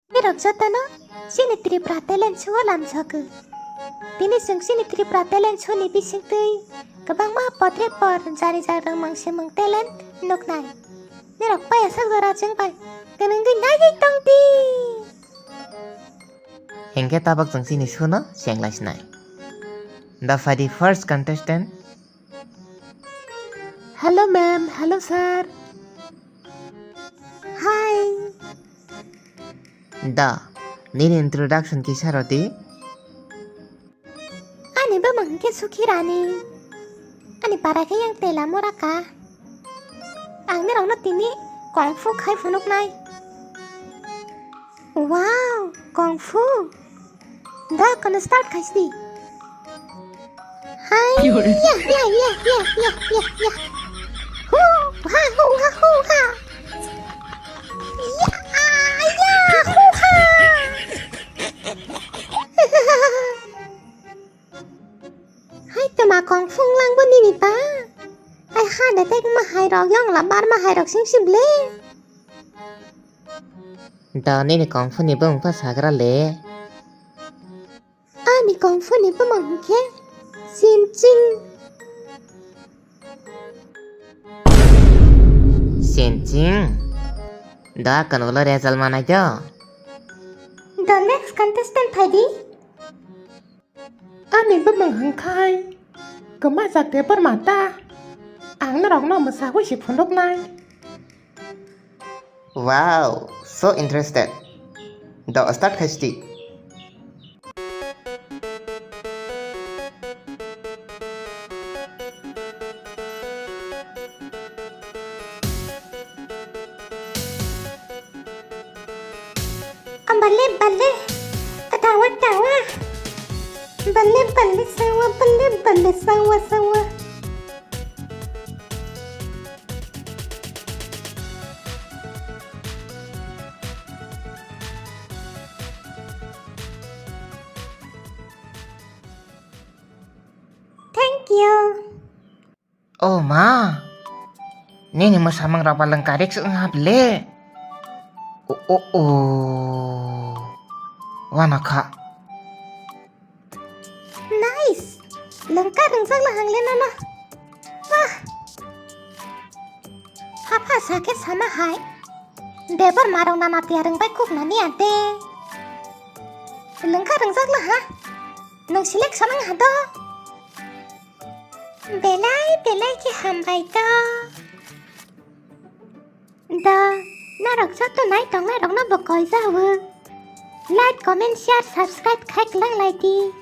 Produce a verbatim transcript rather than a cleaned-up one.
Nirok jotono chini Tripura talent show o lamsogo. Tini chwng chini Tripura talent show ni bisingtwi kwbangma potre por jani jagrang mangsemung talent nuknai. Nirok paya sak jora chwng bai kwnwngwi naiwi tongdi. Hingke tabok chwng chini show no chenglai sinai. Da phai di first contestant. Hello ma'am, hello sir. Hi. Da, nini introduction kisa rodi? Ani bwmwng hwnkhe Sukhi Rani. Ani para khe yang Tela Moraka. Ang norokno tini kung fu khai phunuknai. Wow, kung fu. Da, kono start khaisi di. Hai, ya, ya, ya. Hu, ha, hu, ha, hu, ha. Ya, ah, ya, hu, ha. Hai, toma kung fu wng lang bo nini ba. Hai, ha, de tek ma hai rok, yang la bar ma hai rok sing si ble. Da, nini kung fu ni bwmwng pha sagra le. Ani kung fu ni bwmwng hwnkhe Sinching. Sinching? Da, kanu lo result manai do? The next contestant phai di. Ani bwmwng hwnkhe kwmajak Debor Mata. Ang norokno mwsagwi se phunuknai. Wow, so interested. Da, start khaisi di. Bale, bale, atawa, tawa. Bale, bale, sawa, bale, bale, sawa, sawa. Thank you. O ma, nini mwsamung rok ba lwngkarik se wng ha ble. O, o, o. Wano kha. Nice! Lwngkar rwngjak la hangle nono. Wah! Hapha sa khe sama hai. Debor marok nana tiya rwngbai kuk nani ante. Lwngkar rwngjak la ha. Nwng selection wng ha do. Belai belai khe hambai do. Da, norok joto nai tongnai rokno bo koi jago. Like, comment, share, subscribe khai kwlang lai di.